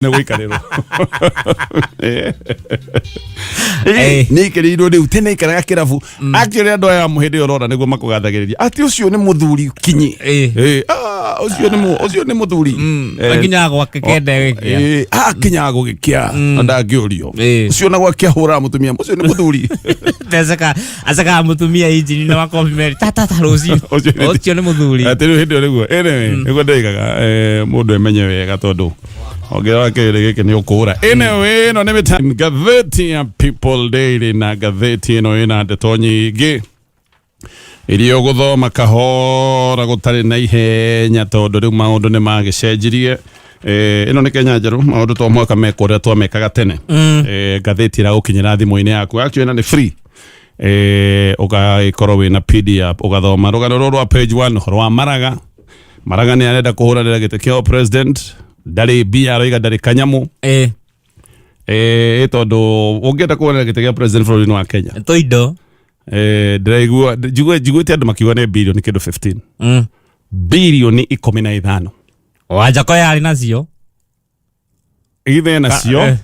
Nĩ gũikarĩrwo. Eh. Nĩ aikarĩirwo rĩu tene aikaraga kĩrabu. Actually andũ aya amwe hĩndĩ ĩyo ũrona nĩguo makũgathagĩrĩria atĩ ũcio nĩ mũthuri kinyi. Eh. Eh, ah, ũcio nĩ ũcio nĩ mũthuri. Eh, Akinyaga gwake kenda gĩkĩa. Eh, akinyaga gũgĩkĩa na ndangĩũrio. Ũcio na gwake ahũraga mũtumia, ũcio nĩ mũthuri. Aceka acekaga mũtumia injini na makobi merĩ ta ta ta rũciũ. Ũcio nĩ- Ũcio nĩ mũthuri. Atĩ rĩu hĩndĩ ĩyo nĩguo, anyway, nĩguo ndoigaga, eh, mũndũ emenye wega tondũ ongera kĩrĩ gĩkĩ nĩ ũkũra. Anyway, ĩno nĩ ngathĩti ya People Daily, na ngathĩti ĩno ĩna ndeto nyingĩ iria ũgũthoma kahora gũtarĩ na ihenya, tondũ rĩu maũndũ nĩ magĩcenjirie. Eh, ĩno nĩ Kenya njerũ, maũndũ to mwaka mekwo ũrĩa twamekaga tene. Eh, ngathĩti ĩragũkinyĩra thimũ-inĩ yaku, actually ĩno nĩ free. Eh, ũgagĩkorwo wĩna PDF ũgathoma rũgano rũrũ rwa page 1, ũhoro wa Maraga. Maraga nĩ arenda kũhũranĩra gĩtĩ kĩa president, ndarĩ mbia, aroiga ndarĩ kanyamũ. Eh, tondũ ũngĩenda kũhũranĩra gĩtĩ kĩa president bũrũri-inĩ wa Kenya, Tũindo. eh, ndĩraigua njiguĩte andũ makiuga nĩ birioni kĩndũ 15, birioni 15. Wanjakoya arĩ nacio. Ithe nacio.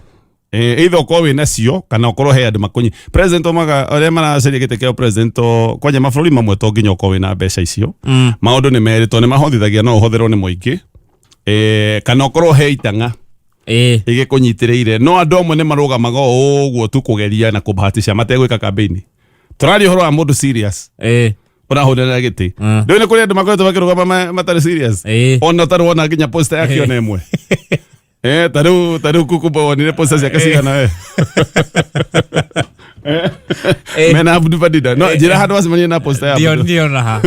Eh, either ũkorwo wĩ nacio kana ũkorwo he andũ makũnyi president omaga arĩa maracaria gĩtĩ kĩa president to kwanja mabũrũri mamwe to nginya ũkorwo wĩna mbeca icio. Maũndũ nĩ merĩ, tondũ nĩ mahothithagia no ũhotherwo nĩ mũingĩ, eh, kana ũkorwo he itang'a igĩkũnyitĩrĩire. No andũ amwe nĩ marũgamaga o ũguo tu kũgeria na kũbahatisha mategwĩka campaign. Tũraria ũhoro wa mũndũ serious ũrahũrĩra gĩtĩ. Rĩu nĩ kũrĩ andũ makoretwo makĩrũgama matarĩ serious, ona ũtarĩ wona nginya poster yake ona ĩmwe. Eh, ta rĩu kukumba wonire poster ciake cigana we? Eh. Mena Abdu Fadida no njĩra handũ wacemania na poster ya Ndio. Abdu. Ndio ha.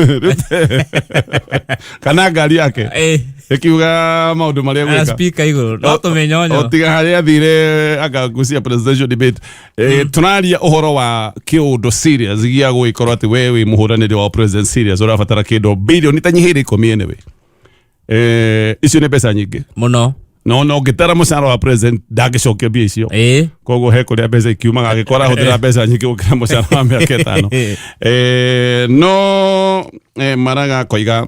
Kana ngari yake ĩkiuga maũndũ marĩa Na gwĩka. speaker igũrũ no tũmenyonyo. O tiga harĩa athire akagucia presidential debate. Eh, tũraria ũhoro wa kĩũndũ serious gĩa gũgĩkorwo atĩ we wĩ mũhũranĩri wa president serious, ũrabatara kĩndũ bilioni tanyihĩire 10. Anyway, eh, icio nĩ mbeca nyingĩ mũno. No ũngĩtara mũcara wa president ndangĩcokia mbia icio. Koguo he kũrĩa mbeca ikiumaga angĩkorwo arahũthĩra mbeca nyingĩ gũkĩra mũcara wa mĩaka 5. Eh, no eh, Maraga akoiga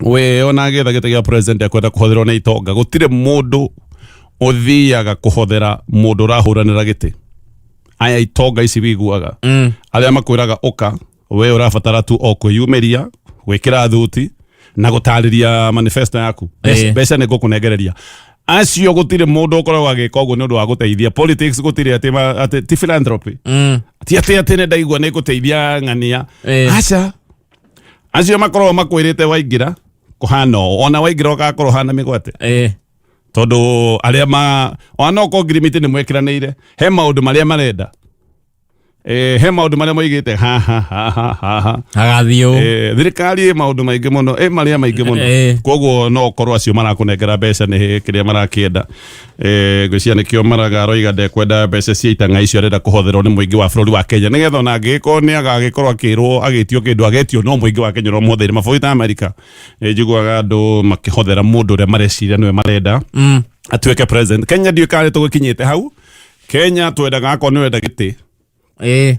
we ona agĩetha gĩtĩ gĩa president akwenda kũhotherwo nĩ itonga. Gũtirĩ mũndũ ũthiaga kũhothera mũndũ ũrahũranĩra gĩtĩ. Aya itonga ici wiguaga, arĩa makwĩraga ũka, we ũrabatara tu o kwĩyumĩria, gwĩkĩra thuti na gũtarĩria manifesto yaku. Mbeca nĩ ngũkũnengereria. Acio gũtirĩ mũndũ ũkoragwo agĩka ũguo nĩ ũndũ wa gũteithia politics. Gũtirĩ atĩ atĩ ti philanthropy, ti atĩ nĩ ndaigua nĩ ngũteithia ng'ania. Aca, acio makoragwo makwĩrĩte waingĩra kũhana ũũ, ona waingĩra ũgakorwo hana mĩgwate, tondũ arĩa ma ona no korwo ngirimiti nĩ mwĩkĩranĩire, he maũndũ marĩa marenda. Eh, he maũndũ marĩa moigĩte haha haha haha. Hagathiĩ ũũ. Eh, thirikari ĩ maũndũ maingĩ mũno, ĩ marĩa maingĩ mũno. Koguo no ũkorwo acio marakũnengera mbeca nĩ kĩrĩa marakĩenda. Eh, ngwĩciria nĩkĩo Maraga aroiga ndekwenda mbeca cia itang'a icio, arenda kũhotherwo nĩ mũingĩ wa bũrũri wa Kenya, nĩgetha ona angĩgĩkorwo nĩ agagĩkorwo akĩrwo agĩtio kĩndũ, agetio no mũingĩ wa Kenya ũrĩa ũmũhotheire. Mabũrũri ta Amerika, eh, njiguaga andũ makĩhothera mũndũ ũrĩa mareciria nĩwe marenda atuĩke president. Kenya ndiũĩ kana nĩ tũgĩkinyĩte hau. Kenya twendaga akorwo nĩ ũrenda gĩtĩ, eh,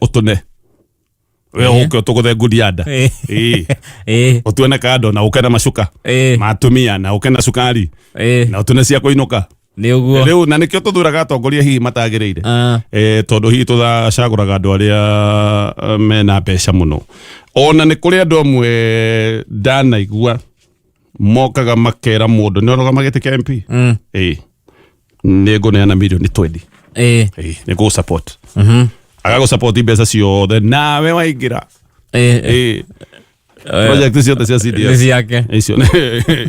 ũtũne we ũke ũtũgũthe ngudia nda. Ũtuone kando na ũke na macuka ma atumia na ũke na cukari na ũtune cia kũinũka. Nĩ ũguo. Rĩu na nĩkĩo tũthuraga atongoria hihi matagĩrĩire. Eh, tondũ hihi tũcagũraga andũ arĩa eh, mena mbeca mũno. Ona nĩ kũrĩ andũ amwe ndanaigua mokaga makera mũndũ nĩ ũrũgama gĩtĩ kĩa MP, ĩĩ nĩ ngũneana mirioni 20, ĩĩ nĩ ngũgũ support. Agagũ support mbeca ciothe nawe waingĩra. Ĩĩ, project ciothe cia Nĩ CDF ciake.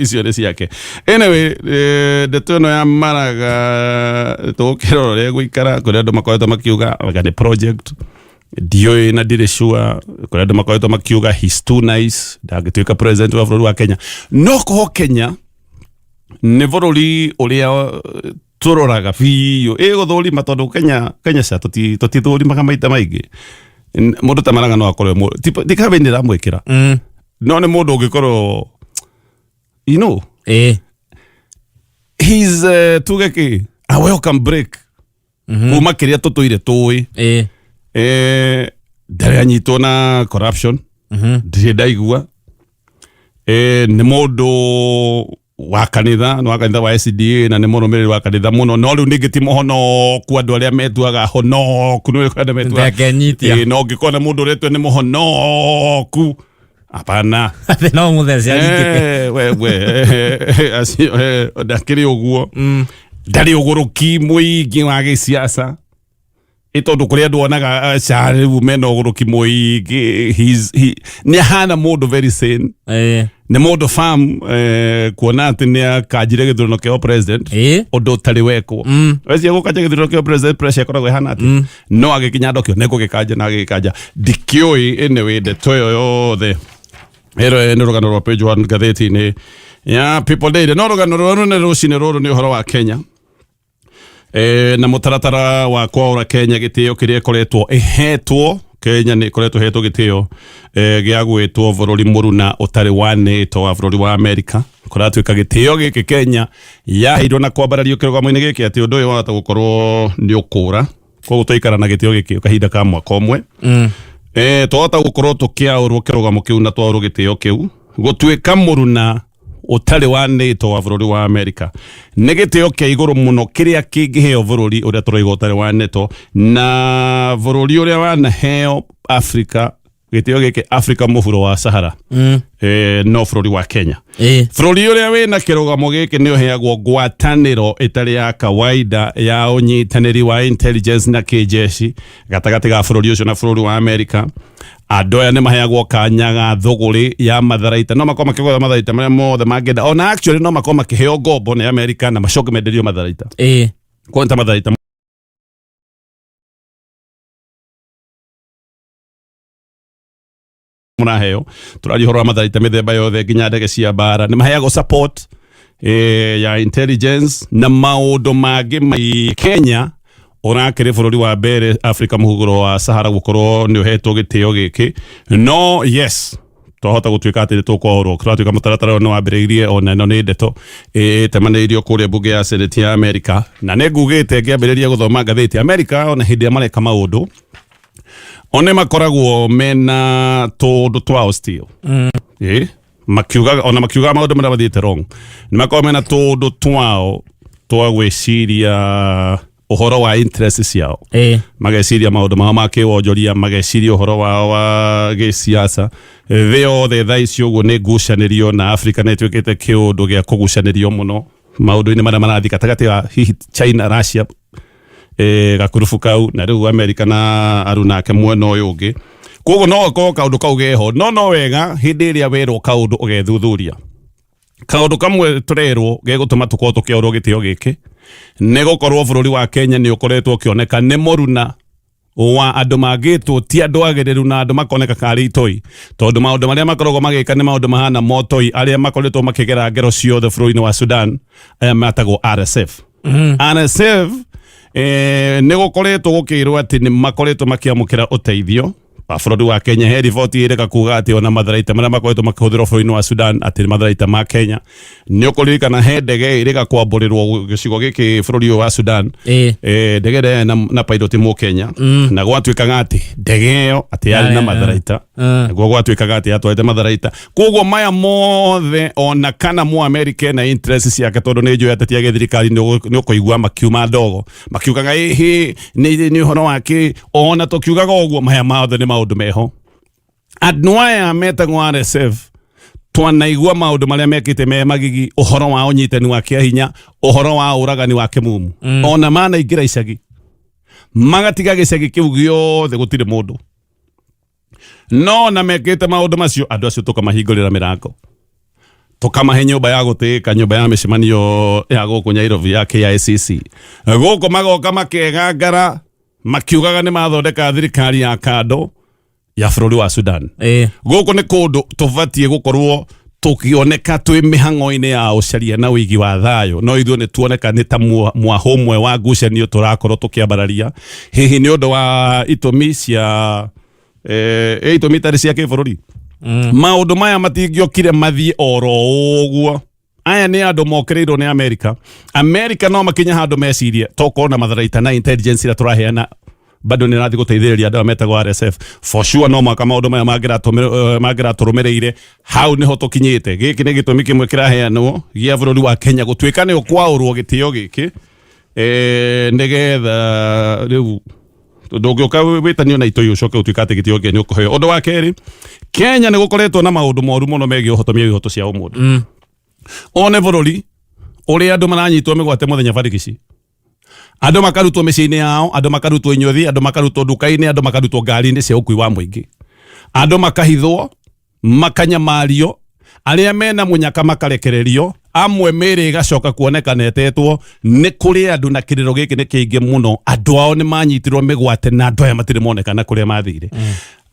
Icio nĩ ciake. Anyway, eh, ndeto ĩno ya Maraga tũgũkĩrora ũrĩa ĩgũikara. Kũrĩ andũ makoretwo makiuga anga nĩ project, ndiũĩ na ndirĩ sure. Kũrĩ andũ makoretwo makiuga he's too nice, ndangĩtuĩka president wa bũrũri wa Kenya. No kũho Kenya nĩ bũrũri ũrĩa eh, tũroraga biũ ĩgũthũrima, tondũ Kenya ca tũtithũrimaga maita maingĩ. Mũndũ ta Maraga no akorwo ti campaign ĩramwĩkĩra, no nĩ mũndũ ũngĩkorwo he's tuge kĩ, a welcome break kuma kĩrĩa tũtũire tũĩ. Eh, ndarĩ anyitwo na corruption, ndirĩ ndaigua. Eh, nĩ mũndũ Wa kanitha, nĩ wa kanitha wa SDA na nĩ mũrũmĩrĩri wa kanitha mũno, no rĩu ningĩ ti mũhonoku. Andũ arĩa metuaga honoku nĩ andũ metuaga. Ndekenyitia. Ĩĩ, no ũngĩkona mũndũ ũretwo nĩ mũhonoku, hapana. Atĩ no mũthece aringĩke. We acio ndakĩrĩ ũguo, ndarĩ ũgũrũki mũingĩ wa gĩciaca, ĩ tondũ kũrĩ andũ onaga aca rĩu mena ũgũrũki mũingĩ. Nĩ ahana mũndũ very sane. Nĩ mũndũ fam kuona atĩ nĩ akanjire gĩthurano kĩa president, ũndũ ũtarĩ wekwo. Wecia gũkanja gĩthurano kĩa president, pressure ĩkoragwo ĩhana atĩ, no agĩkinya ndokio nĩ gũgĩkanja na agĩgĩkanja. Ndikĩũĩ. Anyway, ndeto ĩyo yothe ĩro nĩ rũgano rwa page 1 ngathĩti-inĩ ya People Daily, no rũgano rũrĩa rũnene rũcinĩ rũrũ nĩ ũhoro wa Kenya na mũtaratara wa kwaũra Kenya gĩtĩo kĩrĩa ĩkoretwo ĩhetwo. Kenya nĩ ĩkoretwo ĩhetwo gĩtĩo gĩa gwĩtwo bũrũri mũruna ũtarĩ wa NATO wa bũrũri wa Amerika. Kũratuĩka gĩtĩo gĩkĩ Kenya yaheirwo na kwambarario kĩrũgamo-inĩ gĩkĩ atĩ ũndũ ũyũ wahota gũkorwo nĩ ũkũra, koguo twaikara na gĩtĩo gĩkĩ kahinda ka mwaka ũmwe, twahota gũkorwo tũkĩaũrwo kĩrũgamo kĩu na twaũrwo gĩtĩo kĩu. Gũtuĩka mũruna ũtarĩ wa NATO wa bũrũri wa Amerika nĩ gĩtĩo kĩa igũrũ mũno kĩrĩa kĩngĩheo bũrũri ũrĩa tũraiga ũtarĩ wa NATO, na bũrũri ũrĩa wanaheo Afrika gĩtĩo gĩkĩ, Afrika mũhuro wa Sahara, no bũrũri wa Kenya. Bũrũri ũrĩa wĩna kĩrũgamo gĩkĩ nĩ ũheagwo ngwatanĩro ĩtarĩ ya kawaida ya ũnyitanĩri wa intelligence na kĩjeshi gatagatĩ ga bũrũri ũcio na bũrũri wa Amerika. Andũ aya nĩ maheagwo kanya ga thũgũrĩ ya matharaita, no makorwo makĩgũra matharaita marĩa mothe mangĩenda. Ona actually no makorwo makĩheo ngombo nĩ Amerika na macoke menderio matharaita. Kwanta matharaita mũraheo, tũraria ũhoro wa matharaita mĩthemba yothe nginya ndege cia mbara. Nĩ maheagwo support ya intelligence na maũndũ mangĩ mai. Kenya ũrakĩrĩ bũrũri wa mbere Afrika mũhuro wa Sahara gũkorwo nĩ ũhetwo gĩtĩo gĩkĩ, no yes, twahota gũtuĩka atĩ nĩ tũkwaũrwo. Tũratuĩka mũtaratara ũyũ nĩ wambĩrĩirie, ona ĩno nĩ ndeto ĩtemanĩirio kũrĩa mbunge ya Senate ya Amerika, na nĩ ngugĩte ngĩambĩrĩria gũthoma ngathĩti, Amerika ona hĩndĩ ĩrĩa mareka maũndũ one makoragwo mena tũũndũ twao still. Makiugaga, ona makiugaga maũndũ marĩa mathiĩte wrong, nĩ makoragwo mena tũũndũ twao twa gwĩciria ũhoro wa interest ciao. Mageciria maũndũ mao ma kĩwonjoria, mageciria ũhoro wao wa gĩsiasa. Thĩ yothe thaa ici ũguo nĩ ngucanĩrio, na Afrika nĩ ĩtuĩkĩte kĩũndũ gĩa kũgucanĩrio mũno maũndũ-inĩ marĩa marathiĩ gatagatĩ wa hihi China, Russia, gakurubu kau, na rĩu Amerika na aruna ake mwena ũyũ ũngĩ. Koguo no akorwo kaũndũ kau geho, no wega hĩndĩ ĩrĩa werwo kaũndũ ũgethuthuria. Kaũndũ kamwe tũrerwo gegũtũma tũkorwo tũkĩaũrwo gĩtĩo gĩkĩ nĩ gũkorwo bũrũri wa Kenya nĩ ũkoretwo ũkĩoneka nĩ mũruna wa andũ mangĩtwo ti andũ agĩrĩru, na andũ makoneka karĩ itoi, tondũ maũndũ marĩa makoragwo magĩka nĩ maũndũ mahana motoi arĩa makoretwo makĩgera ngero ciothe bũrũri-inĩ wa Sudan, aya metagwo RSF. RSF nĩ gũkoretwo gũkĩrwo atĩ nĩ makoretwo makĩamũkĩra ũteithio wa bũrũri wa Kenya. He riboti ĩrĩka kuga atĩ ona matharaita marĩa makoretwo makĩhũthĩrwo bũrũri-inĩ wa Sudan atĩ nĩ matharaita ma Kenya. Nĩ ũkũririkana he ndege ĩrĩga kwambũrĩrwo gĩcigo gĩkĩ bũrũri ũyũ wa Sudan. Ndege ĩrĩa yarĩ na pilot mũkenya, na gwatuĩkaga atĩ ndege ĩyo atĩ yarĩ na matharaita. Naguo gwatuĩkaga atĩ yatwarĩte matharaita. Koguo maya mothe, ona kana mu Amerika ena interest ciake, tondũ nĩ njũĩ ateti a gĩthirikari nĩ ũkũigua makiuma ndogo makiugaga ĩhĩ nĩ ũhoro wake. Ona tũkiugaga ũguo, maya mothe nĩ maũndũ meho. Andũ aya metagwo RSF twanaigua maũndũ marĩa mekĩte me magigi, ũhoro wa ũnyitani wa kĩahinya, ũhoro wa ũragani wa kĩmumu. Ona manaingĩra icagi magatiga gĩcagi kĩu gĩothe gũtirĩ mũndũ, no na mekĩte maũndũ macio, andũ acio tũkamahingũrĩra mĩrango, tũkamahe nyũmba ya gũtĩĩka, nyũmba ya mĩcemanio ya gũkũ Nairobi ya KICC. Gũkũ magoka makegangara makiugaga nĩ mathondeka thirikari ya kando ya bũrũri wa Sudan. Gũkũ nĩ kũndũ tũbatiĩ gũkorwo tũkĩoneka twĩ mĩhang'o-inĩ ya ũcaria na ũigi wa thayũ, no ithuĩ nĩ tuoneka nĩ ta mwahũ ũmwe wa ngucanio tũrakorwo tũkĩambararia, hihi nĩ ũndũ wa itũmi cia itũmi itarĩ cia kĩbũrũri. Maũndũ maya matingĩokire mathiĩ oro ũguo. Aya nĩ andũ mokĩrĩirwo nĩ Amerika. Amerika no makinye handũ mecirie tokorwo na matharaita na intelligence ĩrĩa tũraheana. Bado nä rathiä gå teithä rä ria andå aya metagwo RSF. For sure no mwaka maå ndå maya mangĩratũrũmĩrĩire. Hau nĩho tũkinyĩte. Gĩkĩ nĩ gĩtũmi kĩmwe kĩraheanwo gĩa bũrũri wa Kenya gũtuĩka nĩ ũkwaũrwo gĩtĩo gĩkĩ, nĩgetha rĩu ndũngĩũka wĩtanio na itoi ũcoke ũtuĩka atĩ gĩtĩo gĩkĩ nĩ ũkũheo. Ũndũ wa kerĩ, Kenya nĩ gũkoretwo na maũndũ moru mũno megiĩ ũhotomia wa ihoto cia ũmũndũ. One bũrũri ũrĩa andũ maranyitwo mĩgwate mũthenya barigici, andũ makarutwo mĩciĩ-inĩ yao, andũ makarutwo inyuthi, andũ makarutwo nduka-inĩ, andũ makarutwo ngari-inĩ cia ũkui wa mũingĩ, andũ makahithwo, makanyamario, arĩa mena mũnyaka makarekererio, amwe mĩĩrĩ ĩgacoka kuonekana ĩtetwo. Nĩ kũrĩ andũ, na kĩrĩro gĩkĩ nĩ kĩingĩ mũno, andũ ao nĩ manyitirwo mĩgwate na andũ aya matirĩ monekana kũrĩa mathire.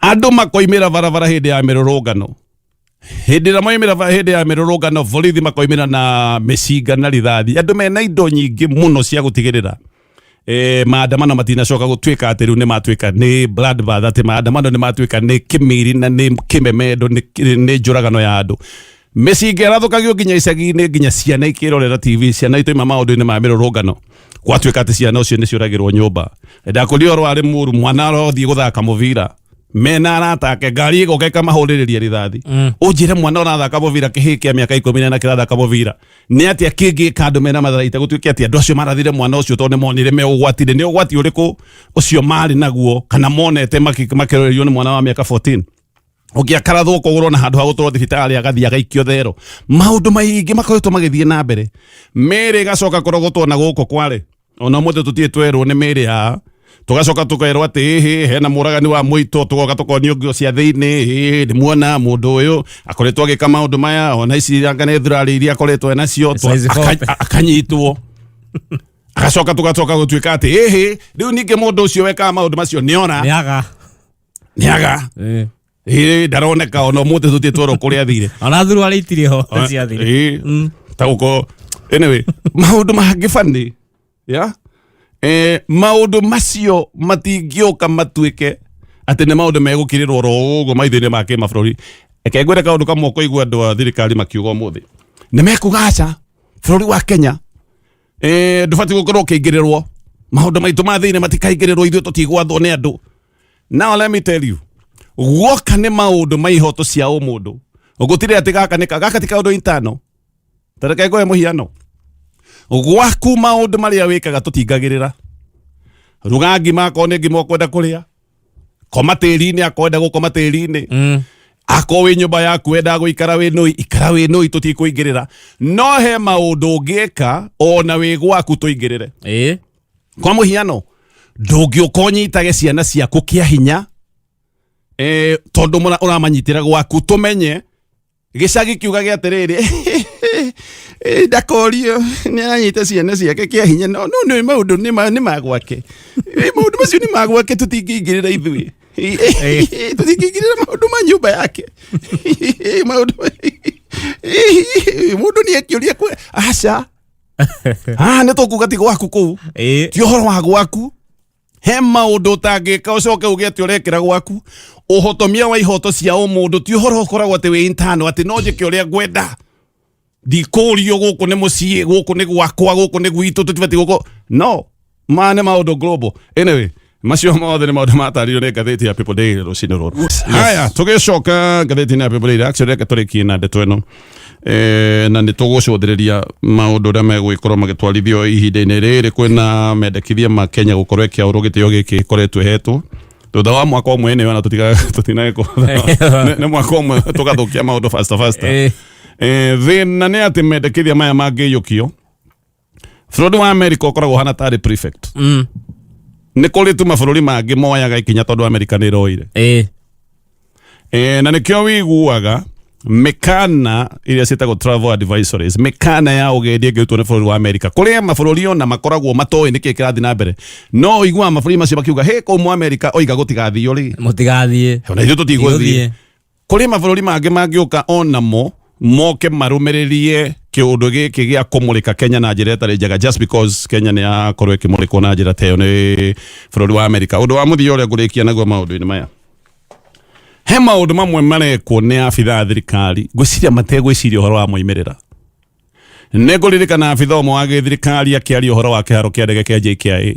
Andũ makoimĩra barabara hĩndĩ ya mĩrũrũngano. Hĩndĩ ĩrĩa moimĩra hĩndĩ ya mĩrũrũngano, borithi makoimĩra na mĩcinga na rithathi, andũ mena indo nyingĩ mũno cia gũtigĩrĩra maandamano matinacoka gũtuĩka atĩ rĩu nĩ matuĩka nĩ bloodbath, atĩ maandamano nĩ matuĩka nĩ kĩmiri na nĩ kĩmemendo, nĩ njũragano ya andũ. Mĩcinga ĩrathũkagio nginya icagi-inĩ, nginya ciana ikĩrorera TV, ciana itoima maũndũ-inĩ ma mĩrũrũngano, gwatuĩka atĩ ciana ũcio nĩ ciũragĩrwo nyũmba. Ndakũria ũhoro warĩ mũru, mwana arothiĩ gũthaka mũbira mena arata ake, ngari ĩgoka ĩkamahũrĩrĩria rithathi. Ũnjĩre mwana ũrathaka mũbira, kĩhĩ kĩa mĩaka 14 kĩrathaka mũbira, nĩ atĩa kĩngĩka andũ mena matharaita gũtuĩke atĩ andũ acio marathire mwana ũcio tondũ nĩ monire me ũgwati-inĩ? Nĩ ũgwati ũrĩkũ ũcio marĩ naguo kana monete makĩrorerio nĩ mwana wa mĩaka 14 ũngĩ akarathwo kũgũrwo na handũ ha gũtwarwo thibitarĩ agathiĩ agaikio thero? Maũndũ maingĩ makoretwo magĩthiĩ na mbere. Mĩĩrĩ ĩgacoka kũrogotwo na gũkũ kware, ona ũmũthĩ tũtirĩ twerwo nĩ mĩĩrĩ ya. Tũgacoka tũkerwo atĩ ĩhĩ, hena mũragani wa mũito, tũgoka tũkonio nguo cia thĩinĩ, ĩĩ nĩ muona mũndũ ũyũ akoretwo agĩka maũndũ maya, ona ici anga nĩ thurari iria akoretwo enacio. Size 40. Akanyitwo, agacoka tũgacoka gũtuĩka atĩ ĩhĩ, rĩu ningĩ mũndũ ũcio wekaga maũndũ macio nĩora. Nĩaga. Nĩaga. Ĩĩ, ndaroneka, ona ũmũthĩ tũtirĩ twerwo kũrĩa athire. Ona thuruarĩ itirĩ ho ciathire. Ĩĩ, ta gũkorwo anyway maũndũ mangĩ bani ya maũndũ macio matingĩũka matuĩke atĩ nĩ maũndũ megũkirĩrwo oro ũguo maitho-inĩ ma kĩmabũrũri. Reke ngwĩre kaũndũ kamwe ũkũigua andũ a thirikari makiuga ũmũthĩ. Nĩ mekuga aca, bũrũri wa Kenya ndũbatiĩ gũkorwo ũkĩingĩrĩrwo, maũndũ maitũ ma thĩinĩ matikaingĩrĩrwo, ithuĩ tũtigwathwo nĩ andũ. Now let me tell you, guoka nĩ maũndũ ma ihoto cia ũmũndũ, gũtirĩ atĩ gaka nĩ gaka ti kaũndũ intano. Ta reke ngũhe mũhiano. Gwaku maũndũ marĩa wĩkaga tũtingagĩrĩra. Ruga ngima akorwo nĩ ngima ũkwenda kũrĩa, koma tĩri-inĩ akorwo wenda gũkoma tĩri-inĩ, akorwo wĩ nyũmba yaku wendaga gũikara wĩ nũi, ikara wĩ nũi, tũtikũingĩrĩra. No he maũndũ ũngĩka ona wĩ gwaku tũingĩrĩre. Kwa mũhiano, ndũngĩũka ũnyitage ciana ciaku kĩa hinya, tondũ ũramanyitĩra gwaku, tũmenye gĩcagi kiugage atĩrĩrĩ, ndakorio nĩ aranyita ciana ciake kĩa hinya, no no nĩ maũndũ nĩ ma gwake, maũndũ macio nĩ ma gwake, tũtingĩingĩrĩra ithuĩ, tũtingĩingĩrĩra maũndũ ma nyũmba yake, maũndũ mũndũ nĩ ekĩũria aca haha nĩ tũkuga ti gwaku kũu, ti ũhoro wa gwaku. He maũndũ ũtangĩka ũcoke uge atĩ ũrekĩra gwaku. Ũhotomia wa ihoto cia ũmũndũ ti ũhoro ũkoragwo atĩ wĩ intano, atĩ no njĩke ũrĩa ngwenda, ndikũrio, gũkũ nĩ mũciĩ, gũkũ nĩ gwakwa, gũkũ nĩ gwitũ, tũtibatiĩ gũkũ no maya nĩ maũndũ global. Anyway, macio mothe nĩ maũndũ matarĩrio nĩ ngathĩti ya People Daily rũcinĩ rũrũ. Haya, tũgĩcoka ngathĩti-inĩ ya People Daily, actually reke tũrĩkie na ndeto ĩno, na nĩ tũgũcũthĩrĩria maũndũ ũrĩa megũgĩkorwo magĩtwarithio ihinda-inĩ rĩrĩ. Kwĩna mendekithia ma Kenya gũkorwo ĩkĩaũrwo gĩtĩo gĩkĩ ĩkoretwo ĩhetwo thutha wa mwaka ũmwe. Nĩ ona tũtinagĩkorwo nĩ mwaka ũmwe tũgathũkia maũndũ faster faster. Thĩna nĩ atĩ mendekithia maya mangĩiyũkio, bũrũri wa America ũkoragwo ũhana tarĩ prefect. Nĩ kũrĩ tu mabũrũri mangĩ moyaga ikinya tondũ America nĩ ĩroire. Na nĩkĩo wiguaga mĩkana iria ciĩtagwo travel advisories, mĩkana ya ũgendi ĩngĩrutwo nĩ bũrũri wa America kũrĩa mabũrũri ona makoragwo matoĩ nĩkĩ kĩrathiĩ na mbere, no ũiguaga mabũrũri macio makiuga hĩ kũu mu America oiga gũtigathiio rĩ, Mũtigathiĩ. Ona ithuĩ tũtigũthiĩ. Kũrĩ mabũrũri mangĩ mangĩũka onamo moke marũmĩrĩrie kĩũndũ gĩkĩ gĩa kũmũrĩka Kenya na njĩra ĩtarĩ njega, just because Kenya nĩ yakorwo ĩkĩmũrĩkwo na njĩra ta ĩyo nĩ bũrũri wa America. Ũndũ wa mũthia ũrĩa ngũrĩkia naguo maũndũ-inĩ maya, he maũndũ mamwe marekwo nĩ abithaa a thirikari ngwĩciria mategwĩciria ũhoro wa moimĩrĩra. Nĩ ngũririkana abithaa ũmwe wa gĩthirikari akĩaria ũhoro wa kĩharo kĩa ndege kĩa JKIA.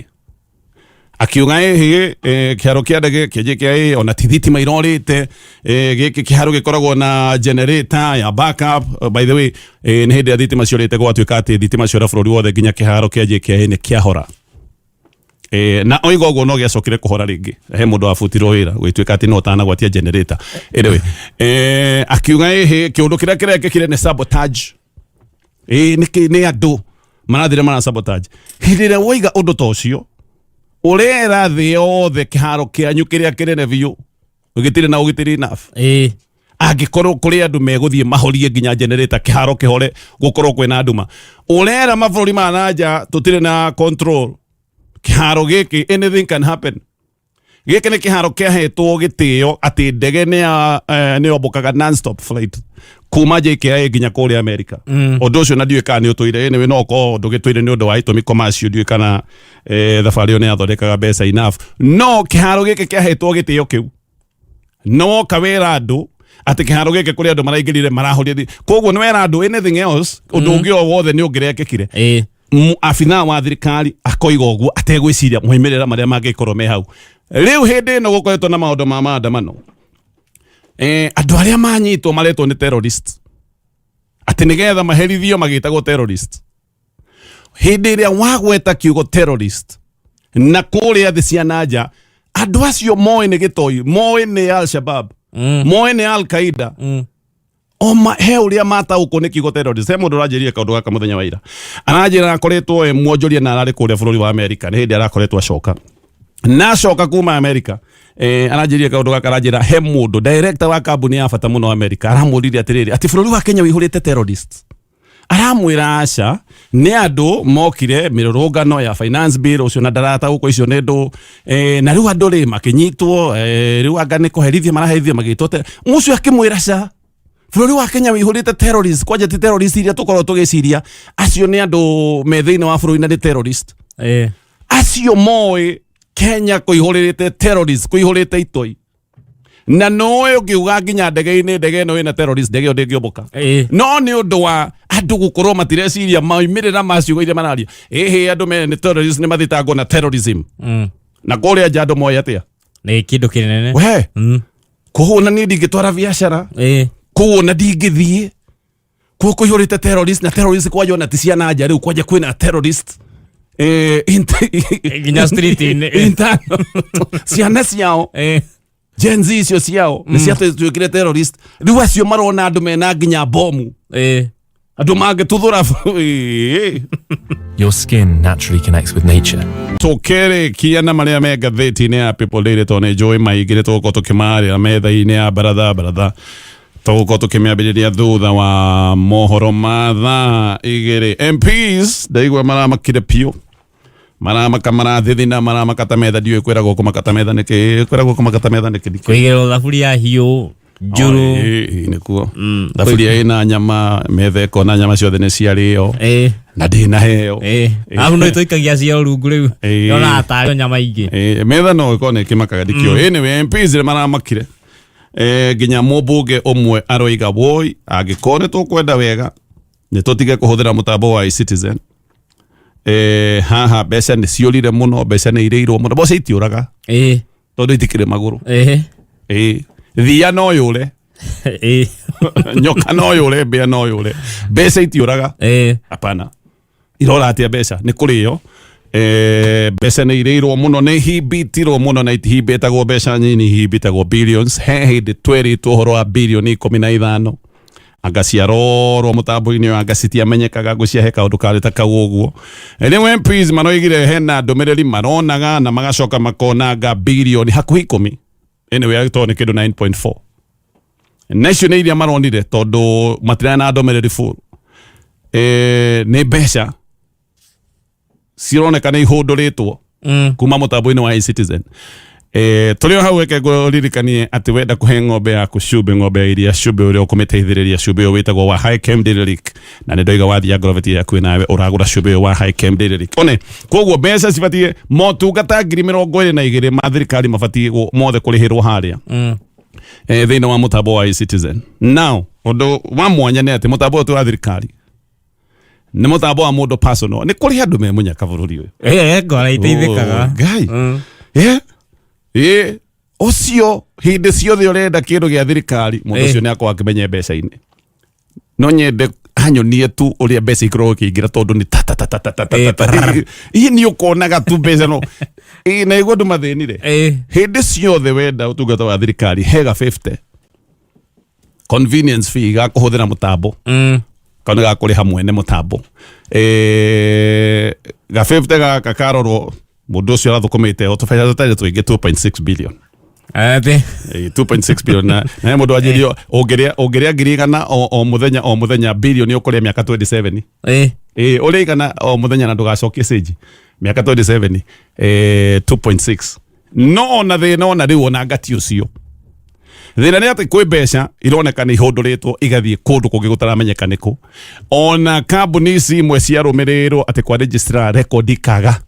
Akiuga ĩhĩ kĩharo kĩa ndege kĩa JKIA ona ti thitima irorĩte, gĩkĩ kĩharo gĩkoragwo na generator ya backup. By the way, nĩ hĩndĩ ya thitima ciorĩte, gwatuĩka atĩ thitima ciora bũrũri wothe nginya kĩharo kĩa JKIA nĩ kĩahora. Na oiga ũguo no gĩacokire kũhora rĩngĩ, he mũndũ wabutirwo wĩra gũgĩtuĩka atĩ no ũtanagwatia generator. Anyway, akiuga ĩhĩ kĩũndũ kĩrĩa kĩrekĩkire nĩ sabotage. Nĩ nĩ andũ marathire mara sabotage. Hĩndĩ ĩrĩa woiga ũndũ ta ũcio, ũrera thĩ yothe kĩharo kĩanyu kĩrĩa kĩnene biũ gĩtirĩ na ũgitĩri enough. Angĩkorwo kũrĩ andũ megũthiĩ mahorie nginya generator, kĩharo kĩhore, gũkorwo kwĩna nduma, ũrera mabũrũri ma na nja tũtirĩ na control kĩharo gĩkĩ, anything can happen. Gĩkĩ nĩ kĩharo kĩahetwo gĩtĩo atĩ ndege nĩ ya nĩ yombũkaga non-stop flight kuma JKIA nginya kũrĩa America. Ũndũ ũcio na ndiũĩ kana nĩ ũtũire. Anyway, no ũkorwo ndũgĩtũire nĩ ũndũ wa itũmi commercial, ndiũĩ kana thabarĩ ĩyo nĩ yathondekaga mbeca enough, no kĩharo gĩkĩ kĩahetwo gĩtĩo kĩu, no woka wĩra andũ atĩ kĩharo gĩkĩ kũrĩ andũ maraingĩrire marahoria koguo nĩ wera andũ anything else, ũndũ ũngĩ o wothe nĩ ũngĩrekĩkire. Abithaa wa thirikari akoiga ũguo ategwĩciria moimĩrĩra marĩa mangĩkorwo me hau. Rĩu hĩndĩ ĩno gũkoretwo na maũndũ ma maandamano, andũ arĩa manyitwo maretwo nĩ terrorist, atĩ nĩgetha maherithio magĩtagwo terrorist. Hĩndĩ ĩrĩa wagweta kiugo terrorist na kũrĩa thĩ cia nanja, andũ acio moĩ nĩ gĩtoi, moĩ nĩ Al-Shabab, moĩ nĩ Al-Qaida, oma he ũrĩa mataũkwo nĩ kiugo terrorist. He mũndũ ũranjĩrire kaũndũ gaka mũthenya wa ira, aranjĩra akoretwo e mwonjoria na ararĩ kũrĩa bũrũri wa Amerika, nĩ hĩndĩ arakoretwo acoka na acoka kuma Amerika. Aranjĩrire kaũndũ gaka, aranjĩra he mũndũ director wa kambuni ya bata mũno Amerika aramũririe atĩrĩrĩ, atĩ bũrũri wa Kenya wĩihũrĩte terrorists. Aramwĩra aca, nĩ andũ mokire mĩrũrũngano ya finance bill ũcio na ndarataũkwo icio nĩ ndũ, na rĩu andũ rĩ makĩnyitwo, rĩu anga nĩ kũherithio maraherithio magĩtwo mũcio. Akĩmwĩra ca, bũrũri wa Kenya wĩihũrĩte terrorist kwanja ti terrorist iria tũkorwo tũgĩciria, acio nĩ andũ me thĩinĩ wa bũrũri na nĩ terrorist. Acio moĩ Kenya kũihũrĩte terrorist, kũihũrĩte itoi, na noĩ ũngiuga nginya ndege-inĩ, ndege ĩno ĩna terrorist, ndege ĩyo ndĩngĩũmbũka. No nĩ ũndũ wa andũ gũkorwo matireciria maumĩrĩra ma ciugo iria mararia, ĩhĩ andũ me nĩ terrorist, nĩ mathitangwo na terrorism. Na kũrĩa nja andũ moĩ atĩa? Nĩ kĩndũ kĩnene. We koguo na niĩ ndingĩtwara biacara, koguo na ndingĩthiĩ kũu kũihũrĩte terrorist, na terrorist kwanja ona ti cia na nja, rĩu kwanja kwĩna terrorist Nginya street-inĩ. Internal. Ciana ciao, Gen Z icio ciao nĩ ciatuĩkire terrorist. Rĩu acio marona andũ mena nginya bomu, andũ mangĩtuthũra. Your skin naturally connects with nature. Tũkĩrĩkia na marĩa me ngathĩti-inĩ ya People Daily, tondũ nĩ njũĩ maingĩ nĩ tũgũkorwo tũkĩmarĩra metha-inĩ ya baratha. Baratha tũgũkorwo tũkĩmĩambĩrĩria thutha wa mohoro ma thaa 2. MPs ndaigua maramakire biũ, maramaka, marathithina, maramakata metha. Ndiũĩ kwĩragwo kũmakata metha nĩkĩ, kwĩragwo kũmakata metha nĩkĩ? Ndikĩũĩ. Kũigĩrĩrwo thaburia hiũ njũrũ. Ĩĩ, nĩkuo thaburia ĩna nyama, metha ĩkona nyama ciothe nĩ ciarĩo na ndĩnaheo. Arabu no tũikagia cia rungu rĩu. Yonaga tarĩ nyama ingĩ. Metha no ĩkorwo nĩ ĩkĩmakaga, ndikĩũĩ. Anyway, MPs nĩ maramakire, nginya mũmbunge ũmwe aroiga woi, angĩkorwo nĩ tũkwenda wega nĩ tũtige kũhũthĩra mũtambo wa eCitizen. Haha mbeca nĩ ciũrire mũno, mbeca nĩ irĩirwo mũno, mbeca itiũraga tondũ itikĩrĩ magũrũ. Thia no yũre, nyoka no yũre, mbĩa no yũre, mbeca itiũraga. Hapana, irora atia mbeca nĩ kũrĩo. Mbeca nĩ irĩirwo mũno, nĩ ihimbitirwo mũno, na itihimbĩtagwo mbeca nyini, ihimbĩtagwo billions. He hĩndĩ twerĩtwo ũhoro wa bilioni 15, anga ciarorwo mũtambo-inĩ ũyũ, anga citiamenyekaga, ngwĩciria he kaũndũ karĩ ta kau ũguo. Rĩu MPs maroigire hena ndũmĩrĩri maronaga na magacoka makonanga bilioni hakuhĩ 10. Anyway, tondũ nĩ kĩndũ 9.4, na icio nĩ iria maronire tondũ matirarĩ na ndũmĩrĩri full. Nĩ mbeca cironeka nĩ ihũndũrĩtwo kuma mũtambo-inĩ wa eCitizen. Tũrĩ o hau, reke ngũririkanie atĩ wenda kũhe ng'ombe yaku cumbĩ, ng'ombe ya iria cumbĩ ũrĩa ũkũmĩteithĩrĩria, cumbĩ ũyũ wĩtagwo wa High Dairy Lick, na nĩ ndoiga wathiĩ Agrovet yaku nawe ũragũra cumbĩ ũyũ wa High Dairy Lick. One koguo mbeca cibatiĩ motungata 22,000 ma thirikari mabatiĩ mothe kũrĩhĩrwo harĩa thĩinĩ wa mũtambo wa eCitizen. Now ũndũ wa mwanya nĩ atĩ mũtambo ũyũ ti wa thirikari. Nĩ mũtambo wa mũndũ personal. Nĩ kũrĩ andũ me mũnyaka bũrũri ũyũ. Eh, ngora iteithĩkaga. Oh, Ngai. Eh, eh, ũcio hĩndĩ ciothe ũrenda kĩndũ gĩa thirikari, mũndũ ũcio nĩ akorwo akĩmenya mbeca-inĩ. No nyende anyonie tu ũrĩa mbeca ikoragwo ikĩingĩra, tondũ nĩ ta ta ta ta ta ta ta ta ta. Hihi nĩ ũkonaga tu mbeca no ĩ, na iguo andũ mathĩnire. Hĩndĩ ciothe wenda ũtungata wa thirikari, hega 50 convenience fee ga kũhũthĩra mũtambo. Kau nĩ gakũrĩha mwene mũtambo. Ga 50 gaka karorwo, mũndũ ũcio arathũkũmĩte o tũbeca tũtarĩ tũingĩ, 2.6 billion. Atĩ. 2.6 billion, na he mũndũ wanjĩrio ũngĩrĩa 100,000 o mũthenya o mũthenya, billion ũkũrĩa mĩaka 27. Ĩ, ũrĩa 100 o mũthenya na ndũgacokie cĩnji mĩaka 27, 2.6. No ona thĩna ona rĩu ona ngati ũcio, thĩna nĩ atĩ kwĩ mbeca ironeka nĩ ihũndũrĩtwo igathiĩ kũndũ kũngĩ gũtaramenyeka nĩkũ. Ona kambuni ici imwe ciarũmĩrĩrwo atĩ kwa registrar record ikaga.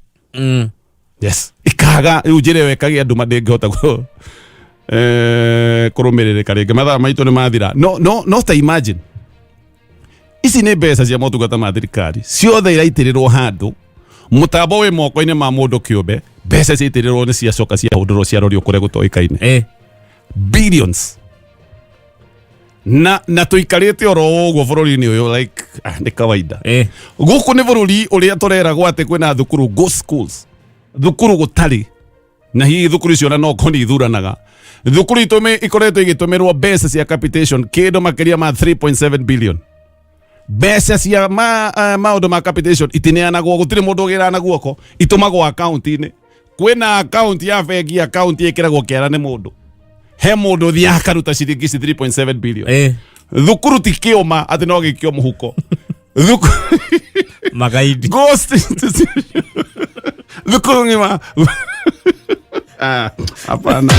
Yes, ikaga. Rĩu njĩra ĩyo ĩkagĩa nduma, ndĩngĩhota kũrũmĩrĩrĩka rĩngĩ. Mathaa maitũ nĩ mathira. No ta imagine, ici nĩ mbeca cia motungata ma thirikari ciothe iraitĩrĩrwo handũ, mũtambo wĩ moko-inĩ ma mũndũ kĩũmbe, mbeca ciaitĩrĩrwo nĩ ciacoka ciahũndũrwo, ciarorio kũrĩa gũtoĩkaine. Billions, na tũikarĩte oro ũguo bũrũri-inĩ ũyũ like, ah, nĩ kawaida. Gũkũ nĩ bũrũri ũrĩa tũreragwo atĩ kwĩna thukuru, go schools, thukuru gũtarĩ, na hihi thukuru icio ona no korwo nĩ ithuranaga. Thukuru ikoretwo igĩtũmĩrwo mbeca cia capitation kĩndũ makĩria ma 3.7 billion. Mbeca cia maũndũ ma capitation itineanagwo, gũtirĩ mũndũ ũgĩraga na guoko, itũmagwo akaunti-inĩ. Kwĩna akaunti ya bengi, akaunti ĩkĩragwo kĩara nĩ mũndũ, he mũndũ ũthiaga akaruta ciringi ici 3.7 billion. Thukuru ti kĩũma atĩ no gĩkio mũhuko. Thukuru Magaidi. Ghost institution, thukuru ng'ima. Ah, hapana.